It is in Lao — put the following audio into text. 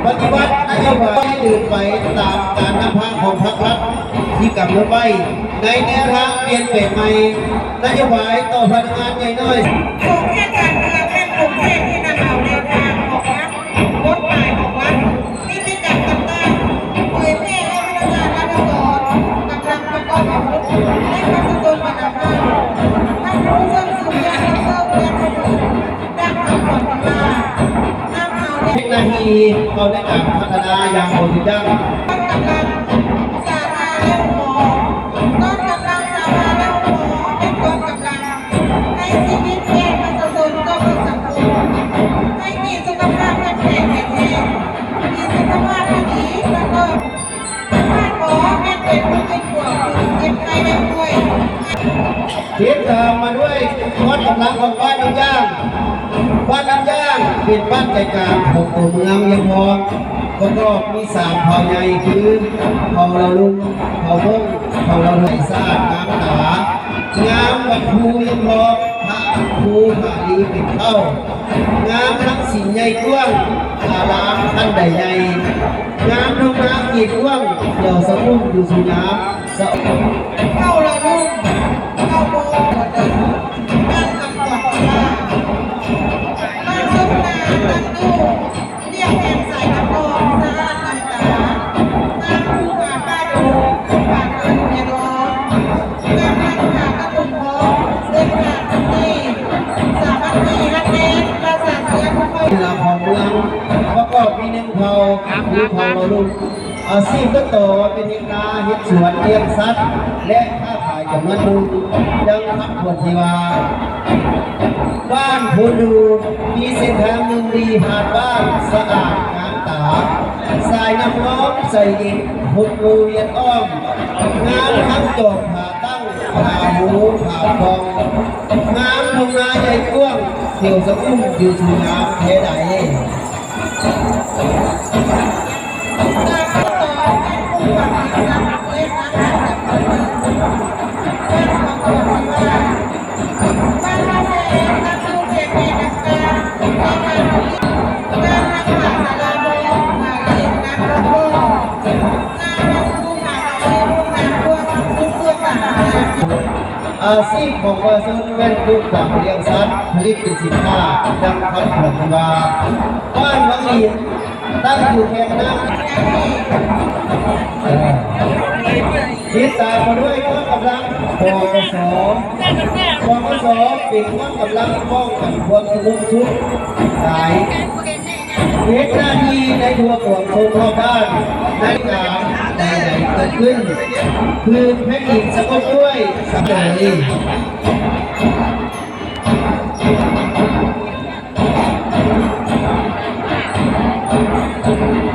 ປະຕິບັດນະໂຍບາຍ ດຳເນີນໄປຕາມການນຳພາຂອງພັກລັດທີ່ກຳນົດໄວ້ ໃນແນວທາງປ່ຽນແປງໃໝ່, ນະໂຍບາຍຕໍ່ພະນັກງານໃຫຍ່ນ້ອຍ. ຂົງເຂດການເມືອງແມ່ນຂົງເຂດທີ່ນຳເອົາແນວທາງຂອງລັດ, ກົດໝາຍຂອງລັດ, ນິຕິກຳຕ່າງໆ ເຜີຍແຜ່ໃຫ້ພະນັກງານລັດຖະກອນ, ກຳລັງປະກອບອາວຸດ ແລະ ປະຊາຊົນບັນດາເຜົ່າ ຮັບຮູ້ເຊິ່ງສືບທອດເຊິ່ງແລະ ເຮັດໜ້າທີ່ເຂົ້າໃນການພັດທະນາຢ່າງບໍ່ຢຸດຢັ້ງ. ກອງກຳລັງສາທາແລະໂຮງໝໍ. ກອງກຳລັງສາທາແລະໂຮງໝໍ ເປັນກອງກຳລັງໃຫ້ຊີວິດແກ່ປະຊາຊົນ ຕໍ່ເພື່ອສັງຄົມ ໃຫ້ມີສຸຂະພາບເຂັ້ມແຂງແຂງແຮງ, ມີສຸຂະພາບທີ່ດີ ແລະ ກໍ ຕິດຕາມມາດ້ວຍກອງກຳລັງຂອງບ້ານນ້ຳຢາງ. ບ້ານນ້ຳຢາງເປັນບ້ານໃຈກາງຂອງຕົວເມືອງວຽງທອງ, ປະກອບມີສາມເຜົ່າໃຫຍ່ຄື ເຜົ່າລາວລຸງ, ເຜົ່າມົ້ງ, ເຜົ່າລາວໄທ. ສະອາດງາມຕາ, ງາມວັດຖຸວຽງທອງ, ພະພູຜາລີເປັນເຄົ້າ. ງາມທັງສິນໃຫຍ່ກວ້າງ, ອາລາມຂັ້ນໃດໃຫຍ່, ງາມທົ່ງນາກວ້າງ, ຂຽວສະຫງຸ່ມຢູ່ສູງງາມ, ສະອອກ. ເຂົ້າລະນຸ່ງ, ເຂົ້າໂມງ, ເຂົ້າເດີ່ນ, ບ້ານຄຳຂວັນ, ບ້ານສົມນາ, ບ້ານຕູ້, ລຽບແຄມສາຍນ້ຳນອງ, ສະອາດນ້ຳຕາ, ງາມພູຜາປ່າດົງ, ປ່າເກີນເມດອງ. ລາວຂອງເມືອງປະກອບມີໜຶ່ງເຜົ່າ ຄືເຜົ່າລາວລຸງ. ອາຊີບຕົ້ນຕໍເປັນເຮັດນາ, ເຮັດສວນ, ລ້ຽງສັດ ແລະ ຄ້າຂາຍຈຳນວນໜຶ່ງ. ດັ່ງຄຳຂວັນທີ່ວ່າ ບ້ານໂພນດູ ມີເສັ້ນທາງໜຶ່ງດີຜ່ານບ້ານ ສະອາດງາມຕາ, ສາຍນ້ຳງອມໃສເຢັນ ຫົດໂກວຽນອ້ອມ, ງາມທັງຈອມຜາຕັ້ງ ຜາໂຫ ຜາປ່ອງ, ງາມທົ່ງນາໃຫຍ່ກວ້າງ, ຂຽວສະຫງຸ່ມຢູ່ສູງງາມແທ້ໃດ. ອາຊີບຂອງປະຊາຊົນແມ່ນປູກຝັງ, ລ້ຽງສັດ, ຜະລິດເປັນສິນຄ້າ. ດັ່ງຄຳຂວັນທີ່ວ່າ ບ້ານວັງຫີນ ຕັ້ງຢູ່ແຄມນ້ຳ. ຕິດຕາມມາດ້ວຍກອງກຳລັງ ປກສ. ປກສ ເປັນກອງກຳລັງປ້ອງກັນຄວາມສະຫງົບສຸກກາຍ. ເຮັດໜ້າທີ່ໃນທົ່ວປວງຊົນຮອບບ້ານ ໃນການໃດໆເກີດຂຶ້ນ ພື້ນແຜ່ນດິນສະຫງົບດ້ວຍສະຫງົບ.